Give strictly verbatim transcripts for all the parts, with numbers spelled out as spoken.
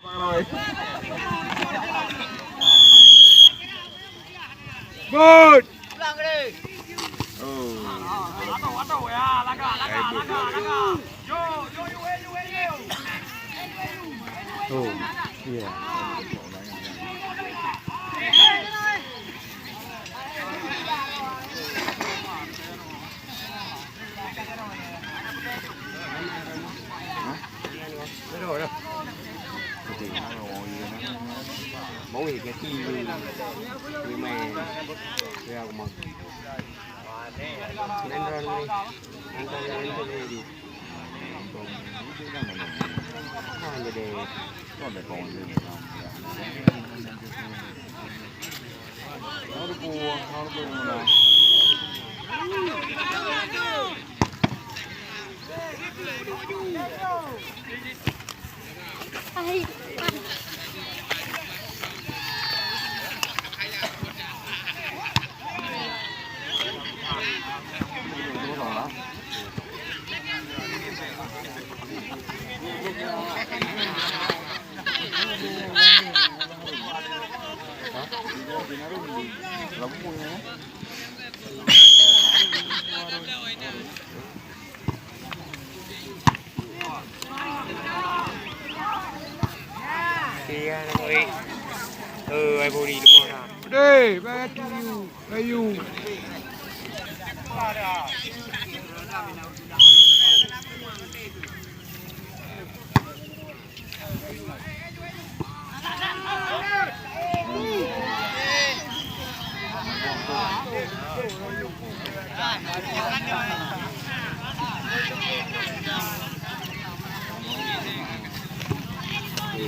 Good. Oh, iya. Deh, back to you. Bayu.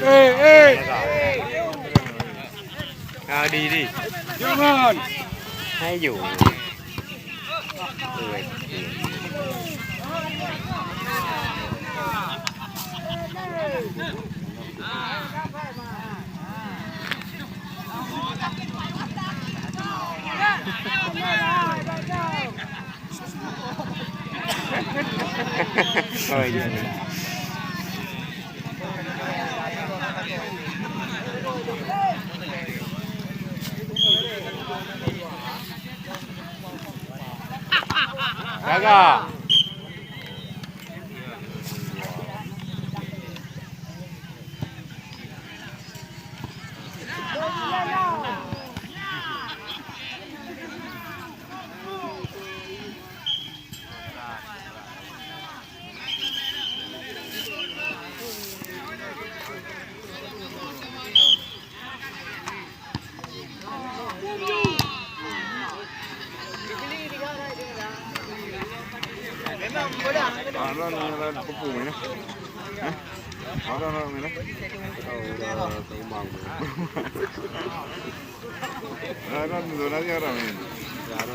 Eh, eh. Ah, di, di. Jangan. Ayo. Oh, iya. Gaga. Ada orang yang lain tepung ni. Hah? Ada orang ni. Ada orang ni. Ada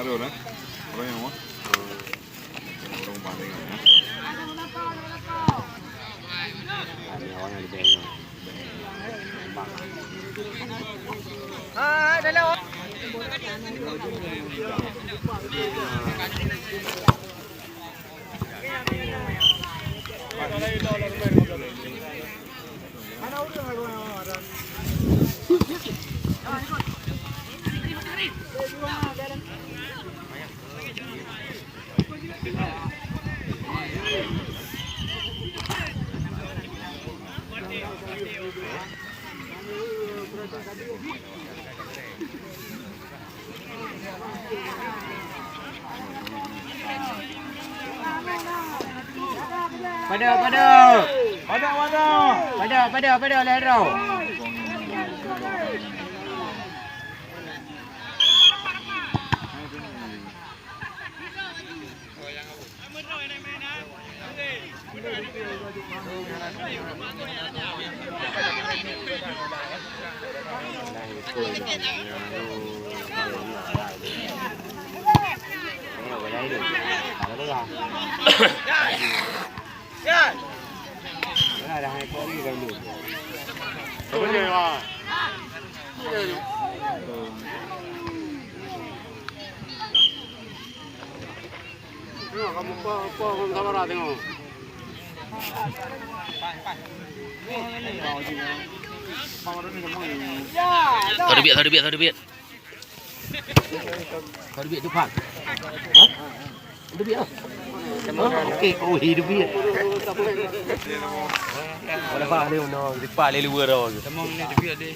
orang ni. Orang yang mana? Pada, pada. Pada, pada. Pada, pada, pada, lhèe droe. Tengok, kamoe po, po ngon kamera tengok. Teubiet, teubiet, teubiet. Kau duit tu, Pak? Hah? Duit ah. Hah? Okey, kau hi duit. Ada Pak ni, no, di Pak le luar tu. Tamong ni duit deh.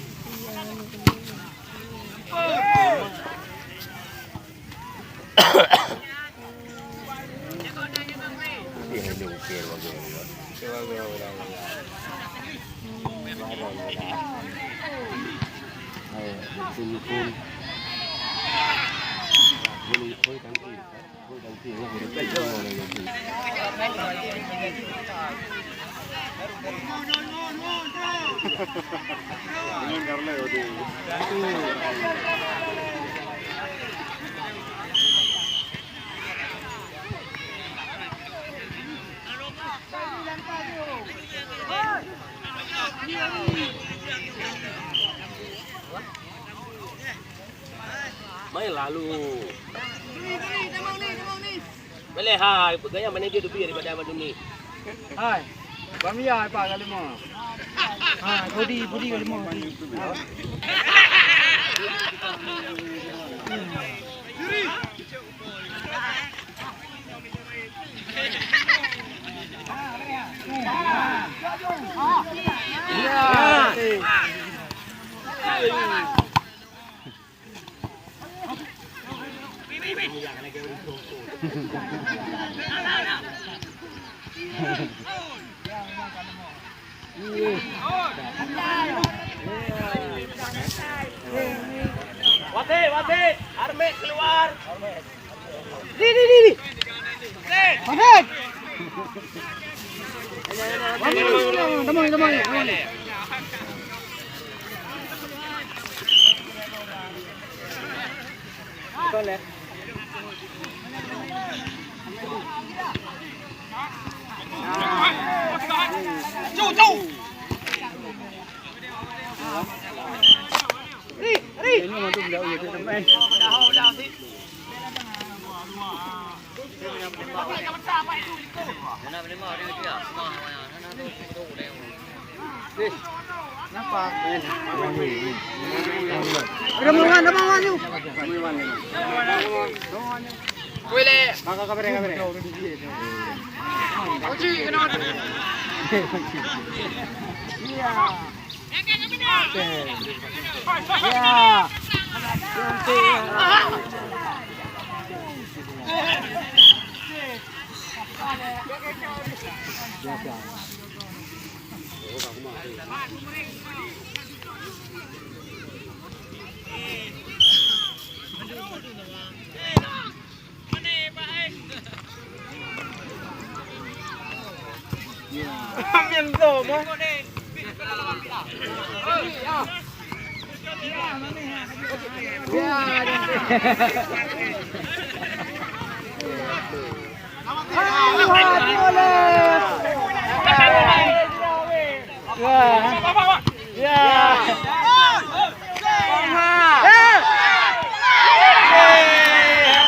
Main lalu. Boleh hai, gaya mana dia lebih daripada Abang Duni. Hai. Bang Mia, hai, Pak, kali mau. Ha, Budi, Budi kali mau. Wasit, wasit, Armet keluar. Di, di, di, di. Wasit. Damai, damai, damai.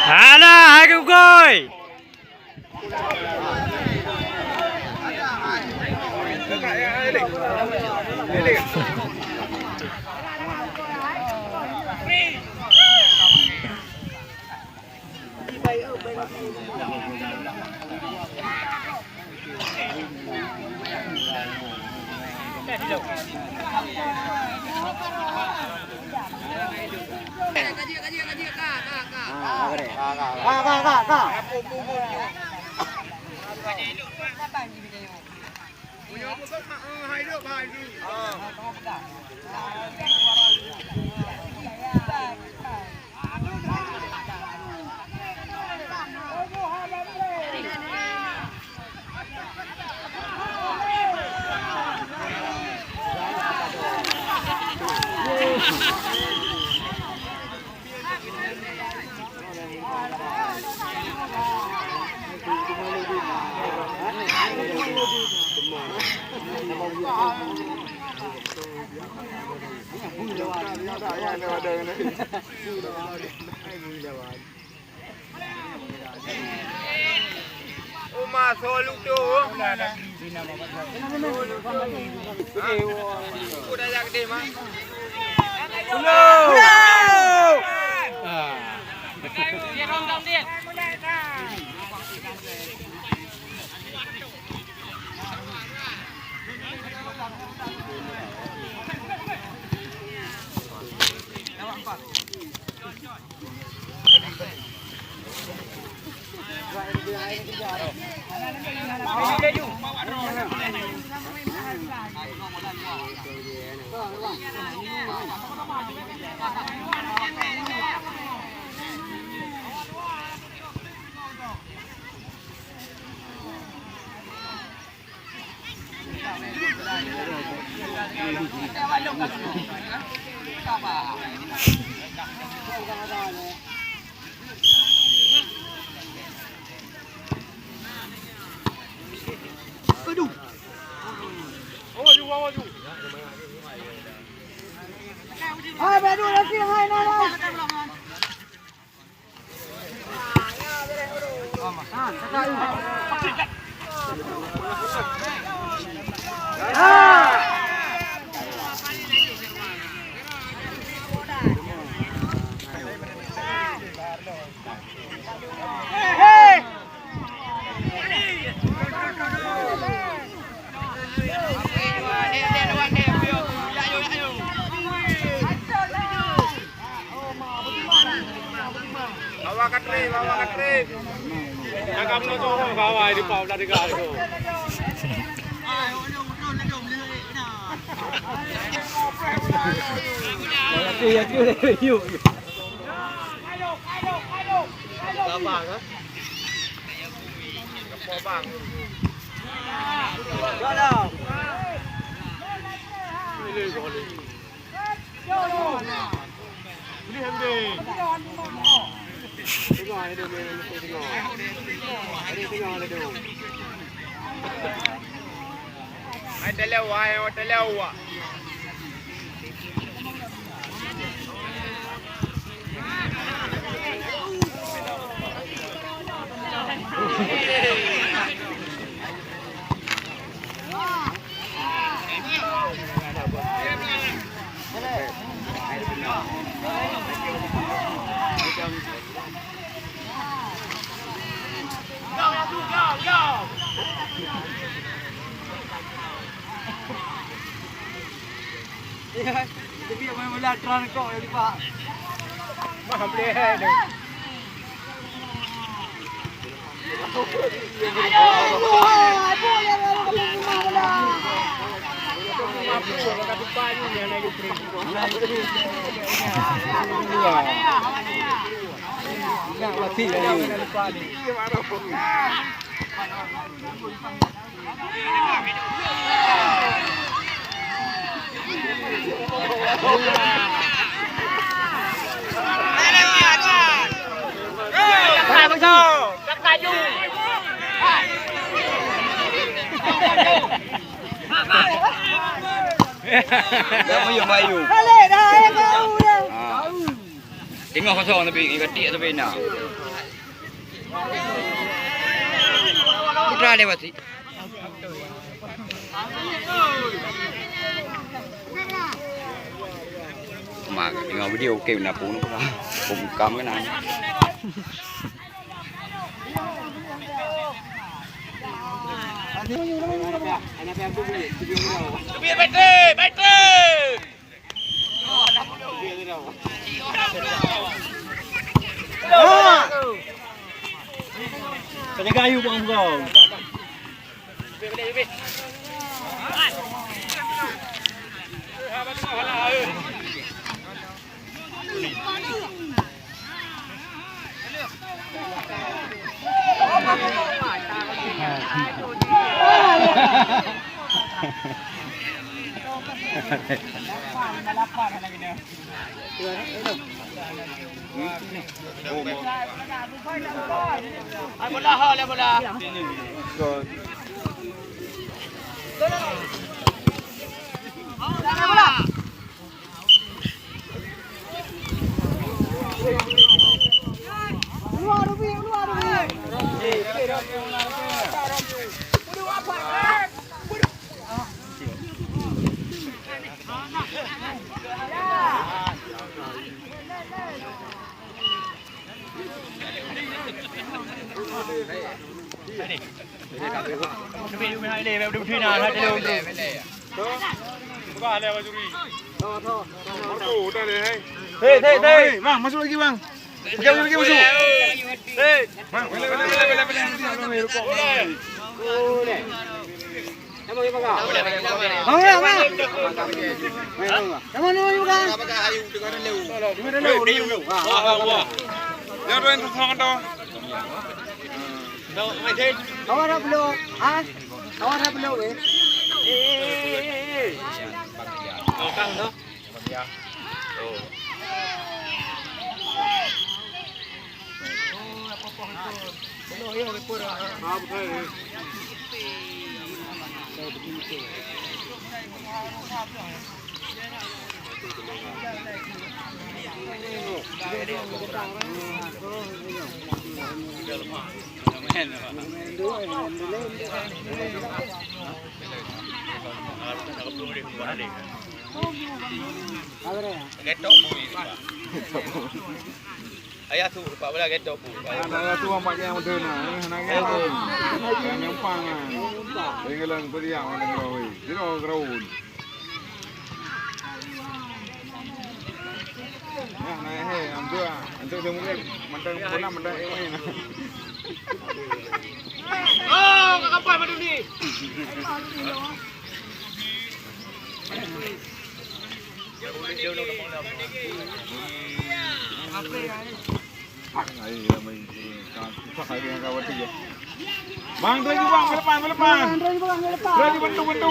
Alah, aku goi. Masuk luto. Hai, Badu, lagi, hai, nana. Awak ka trép, awak ka trép. Jangan menutup kawan di pau dah dengar tu. Yuk, yuk. Abang, ha? Abang. Hai, teulew, hai, teulew. Tapi main bola tron kok yang lipat. Mah boleh hai tu. Dah mayuh-mayuh. Balik dah, eh, bau dah. Ha. Tengok kosong tapi, katik tapi nak. Putra lewat sih. Mak tengok video, okey, benda pun. Pun bukam kan. Teubiet batri, batri! Ka jaga ayue bang bang. Hei, hei, hei. Bang, masuk lagi, Bang. Masuk lagi, masuk. Hei. Bang, boleh, boleh, boleh, boleh, boleh. Bang, ya, bang. Sama ni, bang. Wah, wah, wah. Jangan main susah, kan, tau. Kawan dah belum, ha? Kawan dah belum, eh? Eh, eh, eh, eh, eh. Belakang tu. Getok bui. Ayah tu, pak bola getok bui. Ada ayah tu, amat yang muda na, eh, nak yang tu. Yang nyumpang, ah. Yang gelang beriak, orang gerak, weh. Dia orang geraun. Nah, nah, eh, antuk, ah. Antuk dia mungkin mantang bola, mantang eh, main. Oh, kat kapal Maduni. Bang, tu lagi, bang, ke depan, ke depan. Bang, tu lagi, bang, ke depan. Lagi bantu, bantu.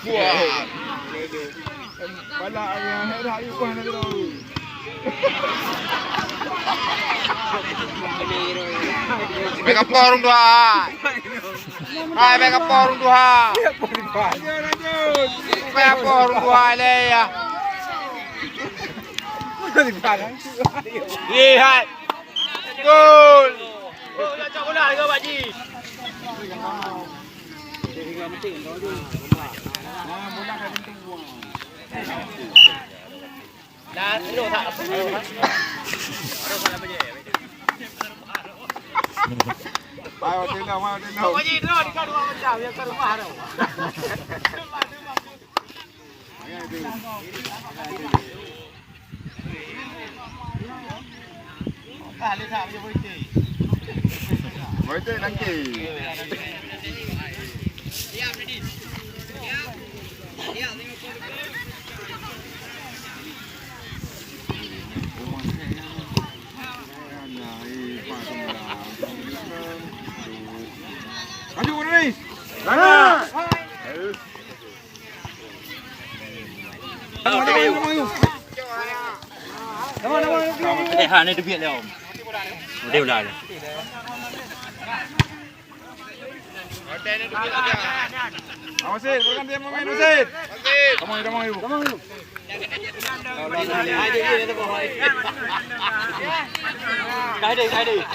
Wah. Pala ayah, hai, dah, ayo, buah, nak, nak. Bèk kapôh ureueng tuha. Hai, bèk kapôh ureueng tuha. Bèk kapôh ureueng tuha lé, ya. Ih, hai. Gol. Ayo, tendang, ayo, tendang. Maju, Idris. Eh, ha, ni teubiet lé, Om. Dia ulah. Awas, Sid, bukan dia main, Sid. Come on, come on, you.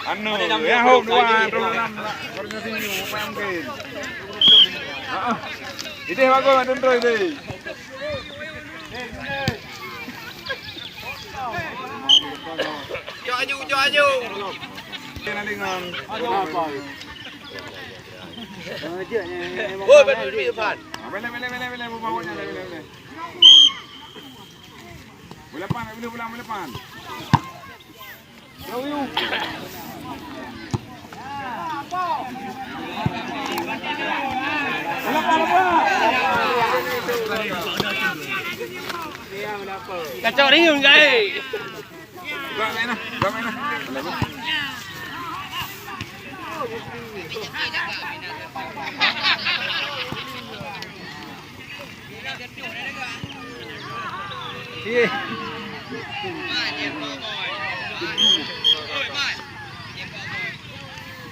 Anu, ya, home dua, terus enam, baru ngasih you, apa yang mungkin. Ah, ah. Idéh bagus, Mak Tun Troy, idéh. Jok aju, jok aju. Dia nak dengar. Oh, betul, betul, Irfan. Ah, boleh, boleh, boleh, boleh, boleh, boleh, boleh. Boleh pan, boleh pulang, boleh pan. Jauh, jauh. Boleh pan, boleh pan. Kacau riung, guys. Gak main lah, gak main lah.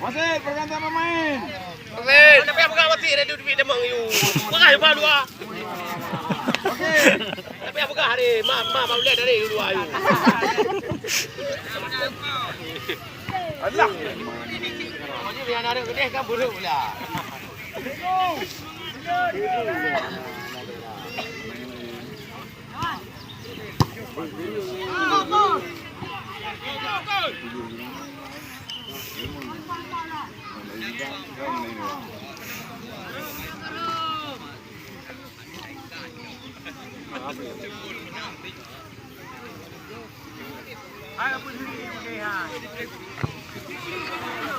Masih, pergantian pemain. Masih. Tapi apa kau mati dah duduk di demang you? Pakai apa dua? Oke. Tapi Peugah hari, ma, ma, ma ulèe dari dua ayu. Alah. Ini yang ada gedeh kan buruk pula.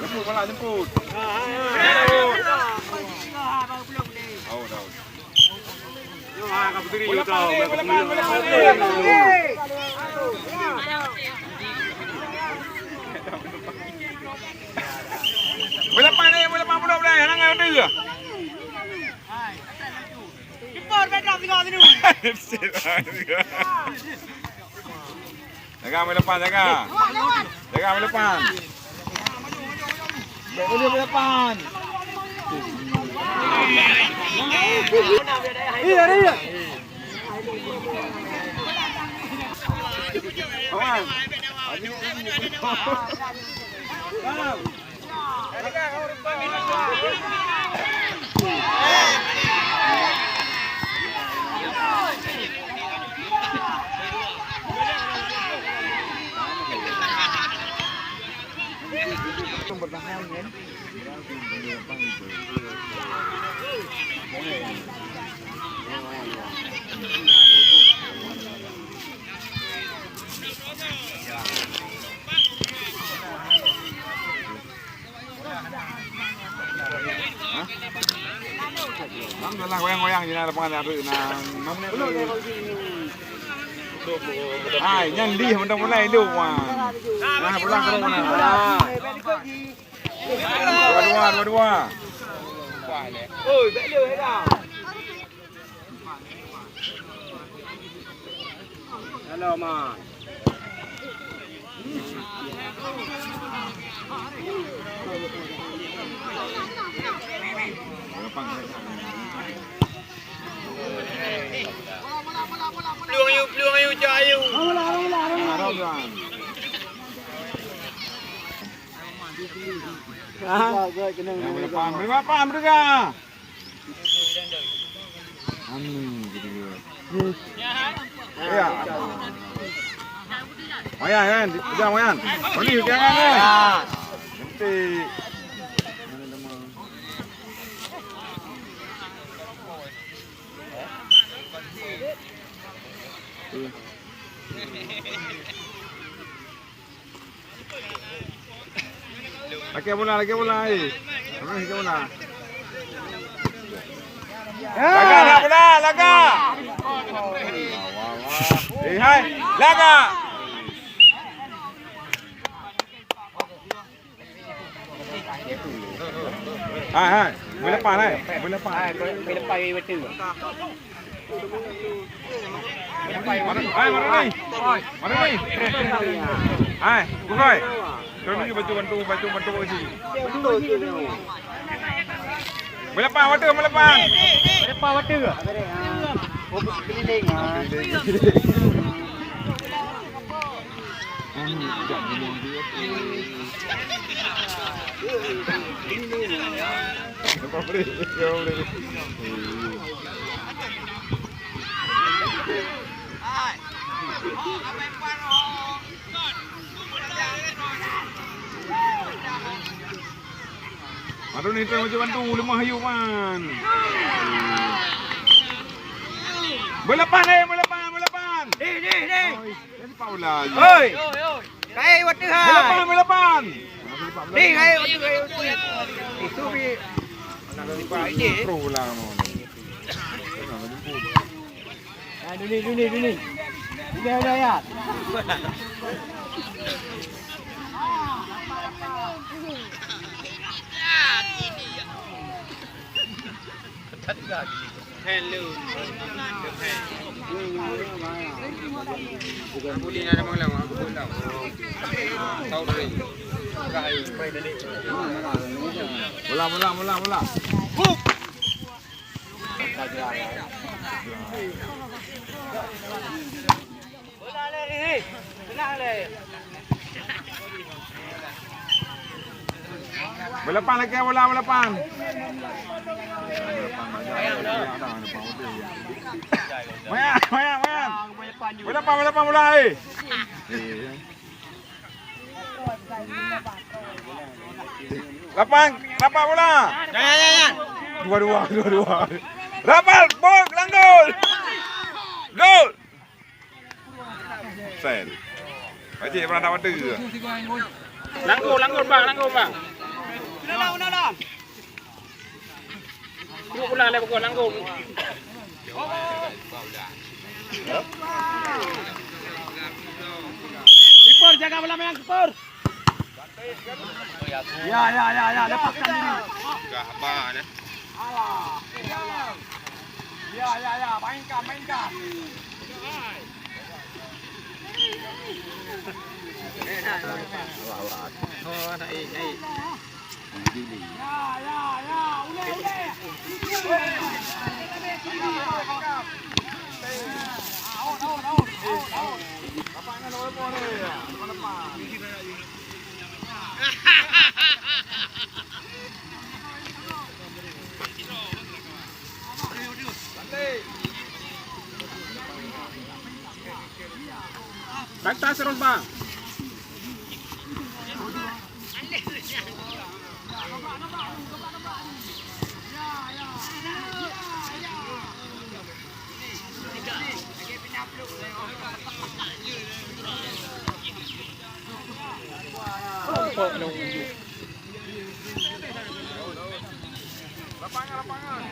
Jemput, malah jemput. Tahu, tahu. Bola pan, bola pan, bola pan. Bola pan, bola pan, bola pan. Jangan dia. Jaga ambil depan, jaga. Jaga ambil depan. Ambil depan. Iya, iya. Aman. Alhamdulillah, goyang-goyang je na lapangan, ada na, na menit. Hai, nyan dih mantong mulai hidup, wah. Nah, pulang terus, nah. Dua-dua, dua-dua. Oi, bèk lé dah. Hello, man. Peluang ayu, peluang ayu, cak ayu. Ah. Beri mapan, beri mapan. Anu, gitu. Ya. Mayan, kan? Pegang, Mayan. Boleh, jangan, kan? Nanti. Lagi bola, lagi bola, eh. Lagi bola. Laga, laga bola, laga. Eh, hai, laga. Hai, hai. Boleh lepas, hai. Boleh lepas. Hai, boleh, boleh lepas, boleh betul. Mari, hai, mari ni. Mari ni. Hai, bukai. Kau ni bantu, bantu, bantu, bantu kat sini. Melepas, mata melepas. Melepas mata. Oh, keliling. Aduh, ni terang macam bantu, lemah ayu, man. Bola pan, eh, bola pan, bola pan. Ni, ni, ni. Oi, jadi Paula aja. Oi. Kai, water hai. Bola pan, bola pan. Ni, kai, water, kai, water. Itu bi. Pro lah, man. Ah, duni, duni, duni. Udah, udah, ya. Hello. Mula, mula, mula, mula. Bola pan lagi, bola, bola pan. Mayan, mayan, mayan. Bola pan, bola pan, bola, eh. Lapang, lapang bola. Ya, ya, ya, ya. Dua dua, dua dua. Rapat, bok, langgol. Gol. Sen. Pakcik pernah dapat tu. Langgol, langgol bang, langgol bang. Udah lah, udah lah. Yuk ulang dah pukul langgong. Kiper, jaga bola menyang kiper. Ya, ya, ya, ya, lepaskan diri. Gah ba ni. Alah. Ya, ya, ya, mainkan, mainkan. Oh, naik, naik. Takta serempa. Lapangan, lapangan.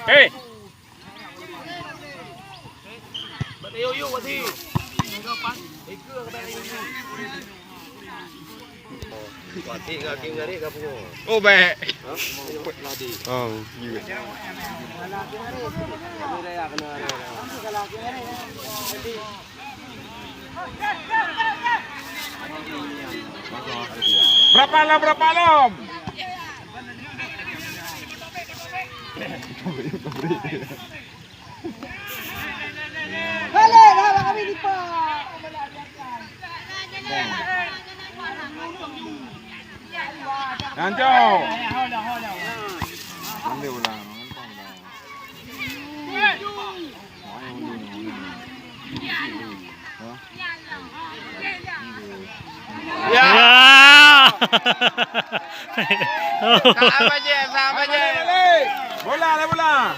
Hei! Oh, baik. Oh, iya. Berapa lom, berapa lom? Nyan jauh. Nanti ulang. Ya. Sama je, sama je. Bola, ada bola.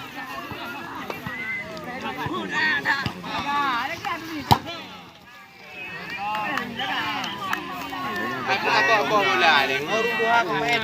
Aku tak bawa bola ni. Mau rubuh aku main.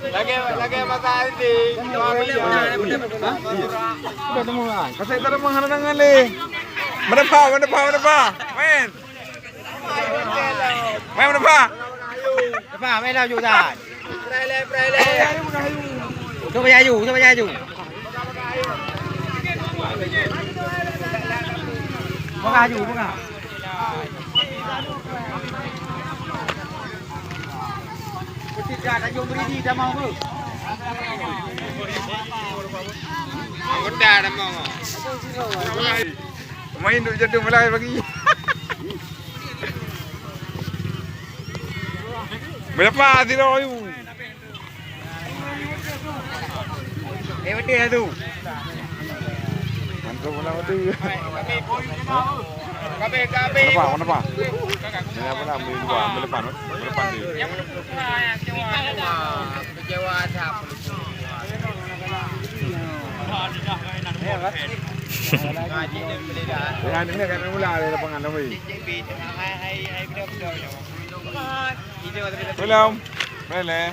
Lagèe, lagèe masa SD. Hah? Iya. Sudah temu, ah. Kasih tadi mah hana ngalih. Mana pa, mana pa, mana pa? Main. Main, mana pa? Mana pa, main lah, Jok, dah. Coba aju, coba aju. Buka aju, buka. Main duk jadu mulai pagi. Berapa sira you? Eh, betul lah tu. Mantap pula betul. Kenapa? Kenapa? Ini apa lah? Ambil dua, ambil depan, ambil depan dia. Ya, ini kan mula dari lapangan, Nawi. Belum. Boleh.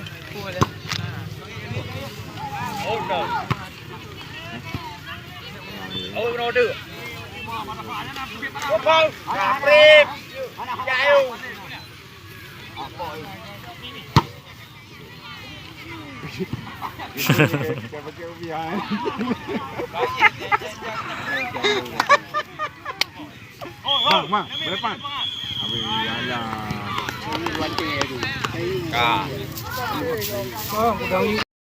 Bang, bang, berdepan. Habis, alah. Ka.